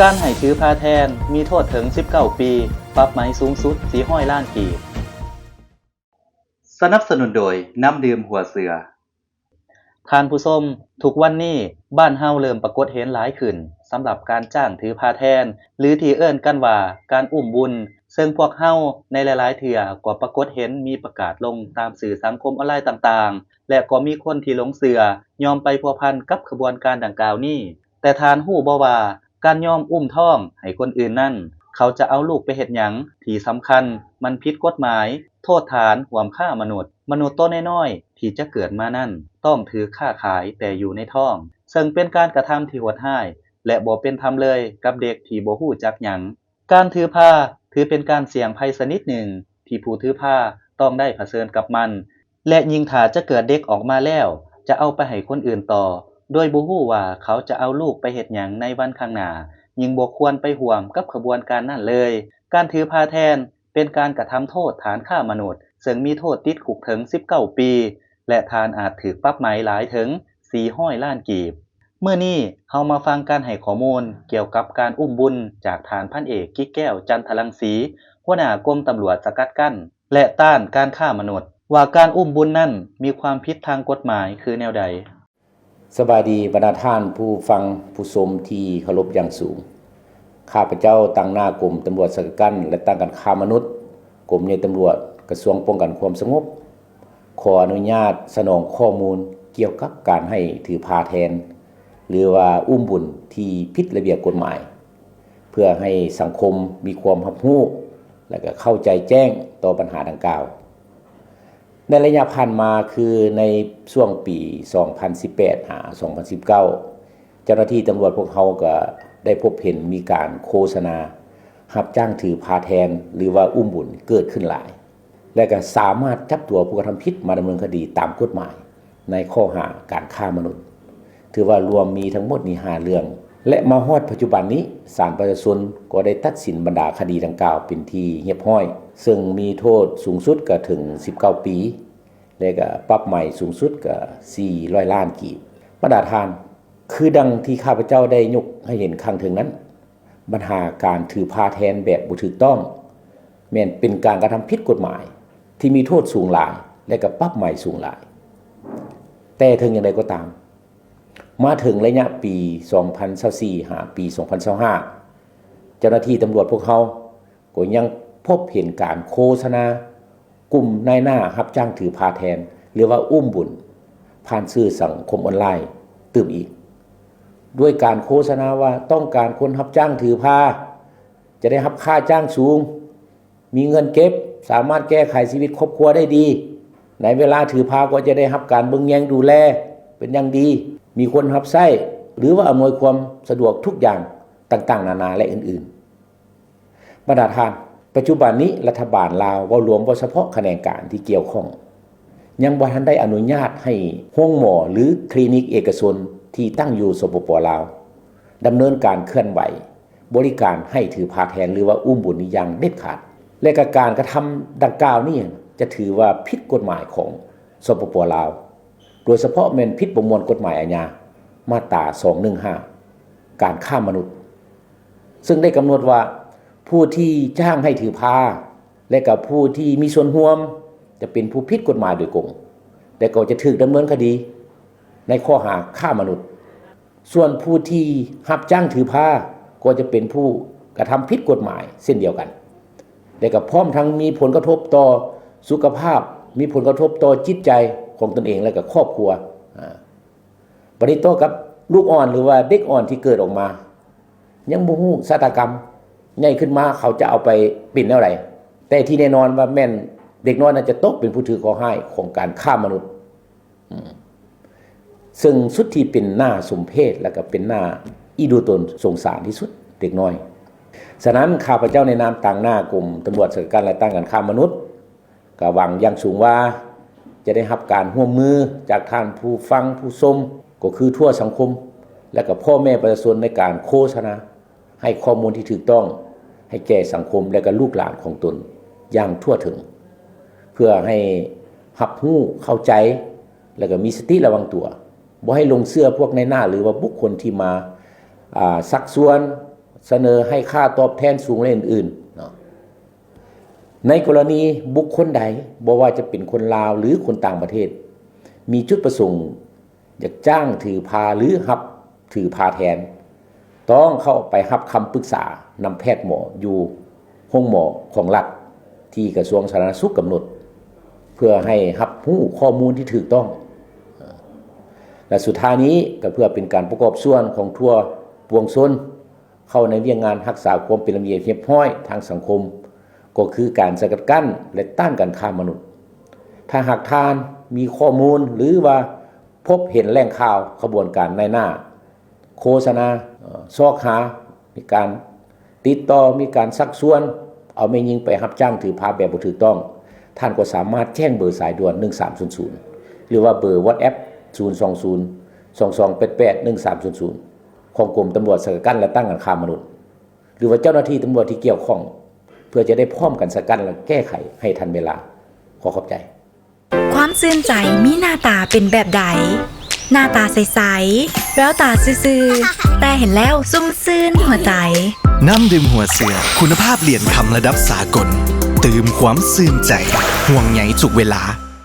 ການໃຫ້ຖືພາແທນມີໂທດເຖິງສິບເກົ້າປີ, ປັບໃໝສູງສຸດສີ່ຮ້ອຍລ້ານກີບ. ສະໜັບສະໜູນໂດຍ ນ້ຳດື່ມຫົວເສືອ. ທ່ານຜູ້ຊົມ, ທຸກວັນນີ້ບ້ານເຮົາເລີ່ມປາກົດເຫັນຫຼາຍຂຶ້ນສຳລັບການຈ້າງຖືພາແທນ ຫຼື ທີ່ເອີ້ນກັນວ່າການອຸ້ມບຸນ, ເຊິ່ງພວກເຮົາໃນຫຼາຍໆເທື່ອກໍປາກົດເຫັນມີປະກາດລົງຕາມສື່ສັງຄົມອອນລາຍຕ່າງໆ ແລະ ກໍມີຄົນທີ່ຫຼົງເຊື່ອຍອມໄປພົວພັນກັບຂະບວນການດັ່ງກ່າວນີ້. ແຕ່ທ່ານຮູ້ບໍ່ວ່າ ການຍອມອຸ້ມທ້ອງໃຫ້ຄົນອື່ນນັ້ນ ເຂົາຈະເອົາລູກໄປເຮັດຫຍັງ? ທີ່ສຳຄັນ, ມັນຜິດກົດໝາຍ, ໂທດຖານຮ່ວມຄ້າມະນຸດ, ມະນຸດໂຕນ້ອຍໆທີ່ຈະເກີດມານັ້ນ ຕ້ອງຖືກຄ້າຂາຍແຕ່ຢູ່ໃນທ້ອງ, ເຊິ່ງເປັນການກະທຳທີ່ໂຫດຮ້າຍ ແລະ ບໍ່ເປັນທຳເລີຍກັບເດັກທີ່ບໍ່ຮູ້ຈັກຫຍັງ. ການຖືພາຖືເປັນການສ່ຽງໄພຊະນິດໜຶ່ງ ທີ່ຜູ້ຖືພາຕ້ອງໄດ້ຜະເຊີນກັບມັນ ແລະ ຍິ່ງຖ້າຈະເກີດເດັກອອກມາແລ້ວ ຈະເອົາໄປໃຫ້ຄົນອື່ນຕໍ່ ໂດຍບໍ່ຮູ້ວ່າເຂົາຈະເອົາລູກໄປເຮັດຫຍັງໃນວັນຂ້າງໜ້າ, ຍິ່ງບໍ່ຄວນໄປຮ່ວມກັບຂະບວນການນັ້ນເລີຍ. ການຖືພາແທນເປັນການກະທຳໂທດຖານຄ້າມະນຸດ, ເຊິ່ງມີໂທດຕິດຄຸກເຖິງສິບເກົ້າປີ ແລະ ທ່ານອາດຖືກປັບໃໝຫຼາຍເຖິງສີ່ຮ້ອຍລ້ານກີບ. ມື້ນີ້ເຮົາມາຟັງການໃຫ້ຂໍ້ມູນກ່ຽວກັບການອຸ້ມບຸນຈາກທ່ານພັນເອກ ກິກແກ້ວ ຈັນທະລັງສີ, ຫົວໜ້າກົມຕຳຫຼວດສະກັດກັ້ນ ແລະ ຕ້ານການຄ້າມະນຸດ ວ່າການອຸ້ມບຸນນັ້ນມີຄວາມຜິດທາງກົດໝາຍຄືແນວໃດ. ສະບາຍດີບັນດາທ່ານຜູ້ຟັງຜູ້ຊົມທີ່ເຄົາລົບຢ່າງສູງ. ຂ້າພະເຈົ້າຕາງໜ້າກົມຕຳຫຼວດສະກັດກັ້ນ ແລະ ຕ້ານການຄ້າມະນຸດ, ກົມໃຫຍ່ຕຳຫຼວດ, ກະຊວງປ້ອງກັນຄວາມສະຫງົບ, ຂໍອະນຸຍາດສະໜອງຂໍ້ມູນກ່ຽວກັບການໃຫ້ຖືພາແທນ ຫຼືວ່າອຸ້ມບຸນທີ່ຜິດລະບຽບກົດໝາຍ ເພື່ອໃຫ້ສັງຄົມມີຄວາມຮັບຮູ້ ແລະ ກະເຂົ້າໃຈແຈ້ງຕໍ່ບັນຫາດັ່ງກ່າວ. ໃນໄລຍະຜ່ານມາ ຄືໃນຊ່ວງປີສອງພັນສິບແປດຫາສອງພັນສິບເກົ້າ ເຈົ້າໜ້າທີ່ຕຳຫຼວດພວກເຮົາກະໄດ້ພົບເຫັນມີການໂຄສະນາຮັບຈ້າງຖືພາແທນ ຫຼືວ່າອຸ້ມບຸນເກີດຂຶ້ນຫຼາຍ ແລະ ກະສາມາດຈັບຕົວຜູ້ກະທຳຜິດມາດຳເນີນຄະດີຕາມກົດໝາຍ ໃນຂໍ້ຫາການຄ້າມະນຸດ. ຖືວ່າລວມມີທັງໝົດນີ້ຫ້າເລື່ອງ ແລະ ມາຮອດປັດຈຸບັນນີ້ ສານປະຊາຊົນກໍໄດ້ຕັດສິນບັນດາຄະດີດັ່ງກ່າວເປັນທີ່ຮຽບຮ້ອຍ, ເຊິ່ງມີໂທດສູງສຸດກະເຖິງສິບເກົ້າປີ ແລະ ກະປັບໃໝສູງສຸດກະສີ່ຮ້ອຍລ້ານກີບ. ບັນດາທ່ານ, ຄືດັ່ງທີ່ຂ້າພະເຈົ້າໄດ້ຍົກໃຫ້ເຫັນຂ້າງເທິງນັ້ນ, ບັນຫາການຖືພາແທນແບບບໍ່ຖືກຕ້ອງ ແມ່ນເປັນການກະທຳຜິດກົດໝາຍທີ່ມີໂທດສູງຫຼາຍ ແລະ ກະປັບໃໝສູງຫຼາຍ. ແຕ່ເຖິງຢ່າງໃດກໍຕາມ, ມາເຖິງໄລຍະປີສອງພັນຊາວສີ່ຫາປີສອງພັນຊາວຫ້າ ເຈົ້າໜ້າທີ່ຕຳຫຼວດພວກເຮົາກໍຍັງພົບເຫັນການໂຄສະນາກຸ່ມນາຍໜ້າຮັບຈ້າງຖືພາແທນ ຫຼືວ່າອຸ້ມບຸນ ຜ່ານສື່ສັງຄົມອອນລາຍຕື່ມອີກ, ດ້ວຍການໂຄສະນາວ່າຕ້ອງການຄົນຮັບຈ້າງຖືພາ ຈະໄດ້ຮັບຄ່າຈ້າງສູງ, ມີເງິນເກັບ, ສາມາດແກ້ໄຂຊີວິດຄອບຄົວໄດ້ດີ, ໃນເວລາຖືພາກໍຈະໄດ້ຮັບການເບິ່ງແຍງດູແລເປັນຢ່າງດີ, ມີຄົນຮັບໃຊ້ ຫຼືວ່າອຳນວຍຄວາມສະດວກທຸກຢ່າງຕ່າງໆນານາ ແລະ ອື່ນໆ. ບັນດາທ່ານ, ປັດຈຸບັນນີ້ລັດຖະບານລາວ, ເວົ້າລວມ, ເວົ້າສະເພາະຂະແໜງການທີ່ກ່ຽວຂ້ອງ ຍັງບໍ່ທັນໄດ້ອະນຸຍາດໃຫ້ໂຮງໝໍ ຫຼື ຄລີນິກເອກະຊົນທີ່ຕັ້ງຢູ່ ສປປ ລາວ ດຳເນີນການເຄື່ອນໄຫວ ບໍລິການໃຫ້ຖືພາແທນ ຫຼືວ່າອຸ້ມບຸນນີ້ຢ່າງເດັດຂາດ ແລະ ກະການກະທຳດັ່ງກ່າວນີ້ຈະຖືວ່າຜິດກົດໝາຍຂອງ ສປປ ລາວ ໂດຍສະເພາະແມ່ນຜິດປະມວນກົດໝາຍອາຍາ ມາດຕາສອງໜຶ່ງຫ້າ ການຄ້າມະນຸດ ເຊິ່ງໄດ້ກຳນົດວ່າ ຜູ້ທີ່ຈ້າງໃຫ້ຖືພາ ແລະ ກະຜູ້ທີ່ມີສ່ວນຮ່ວມ ຈະເປັນຜູ້ຜິດກົດໝາຍໂດຍກົງ ແລະ ກໍຈະຖືກດຳເນີນຄະດີໃນຂໍ້ຫາຄ້າມະນຸດ. ສ່ວນຜູ້ທີ່ຮັບຈ້າງຖືພາ ກໍຈະເປັນຜູ້ກະທຳຜິດກົດໝາຍເຊັ່ນດຽວກັນ ແລະ ກໍພ້ອມທັງມີຜົນກະທົບຕໍ່ສຸຂະພາບ, ມີຜົນກະທົບຕໍ່ຈິດໃຈຂອງຕົນເອງ ແລະ ກໍຄອບຄົວ. ອາ ບັດນີ້ຕໍ່ກັບລູກອ່ອນ ຫຼືວ່າເດັກອ່ອນທີ່ເກີດອອກມາ ຍັງບໍ່ຮູ້ຊະຕາກຳ ໃຫຍ່ຂຶ້ນມາເຂົາຈະເອົາໄປເປັນແນວໃດ, ແຕ່ທີ່ແນ່ນອນວ່າແມ່ນເດັກນ້ອຍນັ້ນຈະຕົກເປັນຜູ້ຖືເຄາະຮ້າຍຂອງການຄ້າມະນຸດ. ອືມ ເຊິ່ງສຸດທີ່ເປັນໜ້າສົມເພດ ແລະ ກໍເປັນໜ້າອີດູຕົນສົງສານທີ່ສຸດ ເດັກນ້ອຍ. ສະນັ້ນ ຂ້າພະເຈົ້າໃນນາມຕາງໜ້າກົມຕຳຫຼວດສະກັດກັ້ນ ແລະ ຕ້ານການຄ້າມະນຸດ ກໍຫວັງຢ່າງສູງວ່າ ຈະໄດ້ຮັບການຮ່ວມມືຈາກທ່ານຜູ້ຟັງຜູ້ຊົມ ກໍຄືທົ່ວສັງຄົມ ແລະ ກໍພໍ່ແມ່ປະຊາຊົນ ໃນການໂຄສະນາ ໃຫ້ຂໍ້ມູນທີ່ຖືກຕ້ອງໃຫ້ແກ່ສັງຄົມ ແລະ ກໍລູກຫຼານຂອງຕົນຢ່າງທົ່ວເຖິງ ເພື່ອໃຫ້ຮັບຮູ້ເຂົ້າໃຈ ແລະ ກໍມີສະຕິລະວັງຕົວ ບໍ່ໃຫ້ຫຼົງເຊື່ອພວກນາຍໜ້າ ຫຼືວ່າບຸກຄົນທີ່ມາ ອາ ຊັກຊວນ ສະເໜີໃຫ້ຄ່າຕອບແທນສູງ ແລະ ອື່ນໆເນາະ. ໃນກໍລະນີບຸກຄົນໃດ, ບໍ່ວ່າຈະເປັນຄົນລາວ ຫຼື ຄົນຕ່າງປະເທດ, ມີຈຸດປະສົງຢາກຈ້າງຖືພາ ຫຼື ຮັບຖືພາແທນ, ຕ້ອງເຂົ້າໄປຮັບຄຳປຶກສານຳແພດໝໍຢູ່ໂຮງໝໍຂອງລັດ ທີ່ກະຊວງສາທາລະນະສຸກກຳນົດ ເພື່ອໃຫ້ຮັບຮູ້ຂໍ້ມູນທີ່ຖືກຕ້ອງ. ແລະ ສຸດທ້າຍນີ້ກໍເພື່ອເປັນການປະກອບສ່ວນຂອງທົ່ວປວງຊົນ ເຂົ້າໃນວຽກງານຮັກສາຄວາມເປັນລະບຽບຮຽບຮ້ອຍທາງສັງຄົມ, ກໍຄືການສະກັດກັ້ນ ແລະ ຕ້ານການຄ້າມະນຸດ. ຖ້າຫາກທ່ານມີຂໍ້ມູນ ຫຼືວ່າພົບເຫັນແຫຼ່ງຂ່າວຂະບວນການນາຍໜ້າ ໂຄສະນາ, ເອີ່, ຊອກຫາ, ມີການຕິດຕໍ່, ມີການຊັກຊວນເອົາແມ່ຍິງໄປຮັບຈ້າງຖືພາແບບບໍ່ຖືກຕ້ອງ, ທ່ານກໍສາມາດແຈ້ງເບີສາຍດ່ວນໜຶ່ງສາມສູນສູນ ຫຼືວ່າເບີ WhatsApp ສູນສອງສູນ ສອງສອງແປດແປດ ໜຶ່ງສາມສູນສູນ ຂອງກົມຕຳຫຼວດສະກັດກັ້ນ ແລະ ຕ້ານການຄ້າມະນຸດ ຫຼືວ່າເຈົ້າໜ້າທີ່ຕຳຫຼວດທີ່ກ່ຽວຂ້ອງ ເພື່ອຈະໄດ້ພ້ອມກັນສະກັດ ແລະ ແກ້ໄຂໃຫ້ທັນເວລາ. ຂໍຂອບໃຈ. ຄວາມຊື່ນໃຈມີໜ້າຕາເປັນແບບໃດ? ໜ້າຕາໃສໆ ແວວຕາຊື່ໆ ແຕ່ເຫັນແລ້ວຊຸ່ມຊື່ນຫົວໃຈ. ນ້ຳດື່ມຫົວເສືອ ຄຸນນະພາບຫຼຽນຄຳລະດັບສາກົນ ຕື່ມຄວາມຊື່ນໃຈ ຫ່ວງໃຍທຸກເວລາ.